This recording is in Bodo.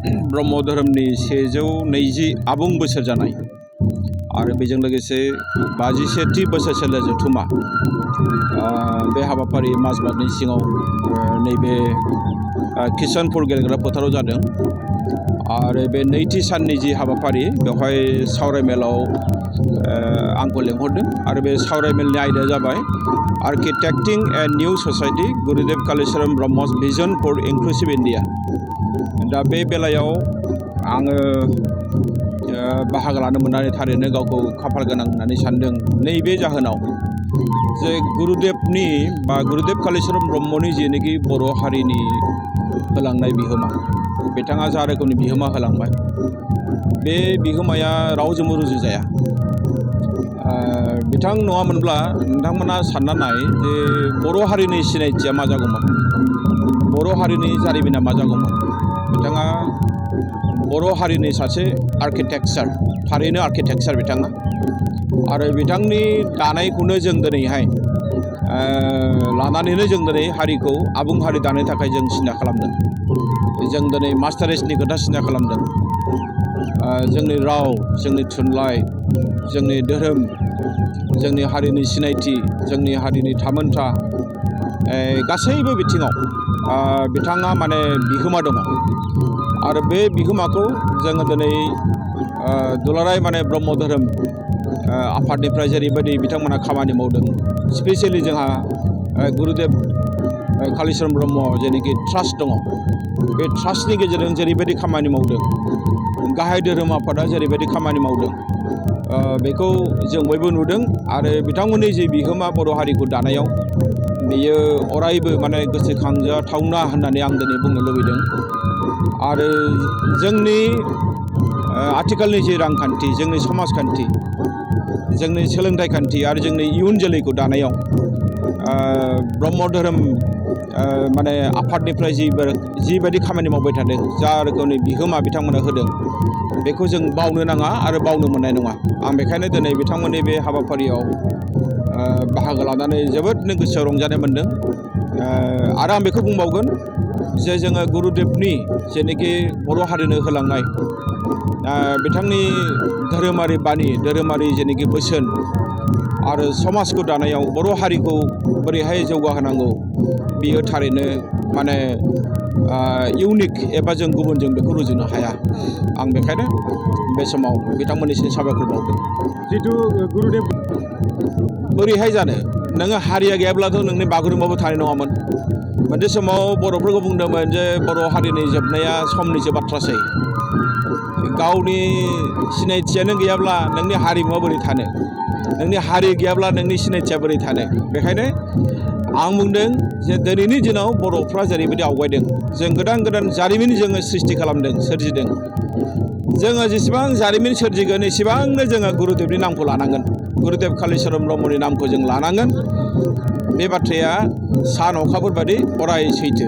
ब्रह्म धोरोमनि 120 आबुं बोसोर जानाय आरो बेजों लोगोसे 51थि बोसोरसालि जथुमा बे हाबाफारि माजबातनि सिङाव नैबे किशनपुर गेलेग्रा फोथाराव जादों आरो बे नैथि साननि जि हाबाफारि बेवहाय सावरायमेलाव आंखौ लेंहरदों आरो बे सावरायमेलनि आयदाया जाबाय आर्किटेक्टिं ए निउ ससाइटि गुरुदेव कालीचरण ब्रह्मस भिजन फर इनक्लुसिव इन्डिया। दा बे बेलायाव आङो बाहागो लानो मोननानै थारैनो गावखौ खाफाल गोनां होननानै सानदों। नैबे जाहोनाव जे गुरुदेवनि बा गुरुदेव कालीचरण ब्रह्मनि जेनोखि बर' हारिनि होलांनाय बिहोमा, बिथाङा जा रोखोमनि बिहोमा होलांबाय बे बिहोमाया रावजोंबो रुजुजाया। बिथां नङामोनब्ला नोंथांमोना सानना नाय जे बर' हारिनि सिनायथिया मा जागौमोन, बर' हारिनि जारिमिना मा जागौमोन। बिथाङा बर' हारिनि सासे आर्किटेक्चार, थारैनो आर्किटेक्चार बिथाङा, आरो बिथांनि दानायखौनो जों दिनैहाय लानानैनो जों दिनै हारिखौ आबुं हारि दानो थाखाय जों सिन्था खालामदों। जों दिनै मास्टारेसनि खोथा सिन्था खालामदों। जोंनि राव, जोंनि थुनलाइ, जोंनि धोरोम, जोंनि हारिनि सिनायथि, जोंनि हारिनि थामोनथा, गासैबो बिथिङाव बिथाङा माने बिहोमा दङ आरो बे बिहोमाखौ जोङो दिनै दुलाराय माने ब्रह्म धोरोम आफादनिफ्राय जेरैबायदि बिथांमोना खामानि मावदों, स्पेसियेलि जोंहा गुरुदेव कालीचरण ब्रह्म जेनोखि ट्रास्ट दङ, बे ट्रास्टनि गेजेरजों जेरैबायदि खामानि मावदों, गाहाय धोरोम आफादा जेरैबायदि खामानि मावदों, बेखौ जों बयबो नुदों आरो बिथांमोननि जे बिहोमा बर' हारिखौ दानायाव बेयो अरायबो माने गोसोखांजाथावना होननानै आं दिनै बुंनो लुबैदों। आरो जोंनि आथिखालनि जे रांखान्थि, जोंनि समाजखान्थि, जोंनि सोलोंथाइ खान्थि आरो जोंनि इयुन जोलैखौ दानायाव ब्रह्म धोरोम माने आफादनिफ्राय जिबायदि खामानि मावबाय थादों, जा रोखोमनि बिहोमा बिथांमोना होदों, बेखौ जों बावनो नाङा आरो बावनो मोननाय नङा। आं बेखायनो दिनै बिथांमोननि बे हाबाफारियाव बाहागो लानानै जोबोदनो गोसोआव रंजानाय मोनदों। आरो आं बेखौ बुंबावगोन जे जोङो गुरुदेवनि जेनोखि बर' हारिनो होलांनाय बिथांनि धोरोमारि बानि, धोरोमारि जेनोखि बोसोन आरो समाजखौ दानायाव बर' हारिखौ बोरैहाय जौगाहोनांगौ, बियो थारैनो माने इउनिक एबा जों गुबुनजों बेखौ रुजुनो हाया। आं बेखायनो बे समाव बिथांमोननिसिम साबायखर बावदों। जिथु गुरुदेव बोरैहाय जानो, नोङो हारिया गैयाब्लाथ' नोंनि बागुरुम्बाबो थानाय नङामोन। मोनसे समाव बर'फोरखौ बुंदोंमोन जे बर' हारिनि जोबनाया समनिसो बाथ्रासै। गावनि सिनायथियानो गैयाब्ला नोंनि हारिमुवा बोरै थानो, नोंनि हारि गैयाब्ला नोंनि सिनायथिया बोरै थानो। बेखायनो आं बुंदों जे दिनैनि दिनाव बर'फ्रा जेरैबायदि आवगायदों, जों गोदान गोदान जारिमिन जोङो सृष्टि खालामदों, सोरजिदों। जोङो जेसेबां जारिमिन सोरजिगोन एसेबांनो जोङो गुरुदेवनि नामखौ लानांगोन, गुरुदेव कालीचरण ब्रह्मनि नामखौ जों लानांगोन। बे बाथ्राया सान अखाफोर बायदि अराय सैथो।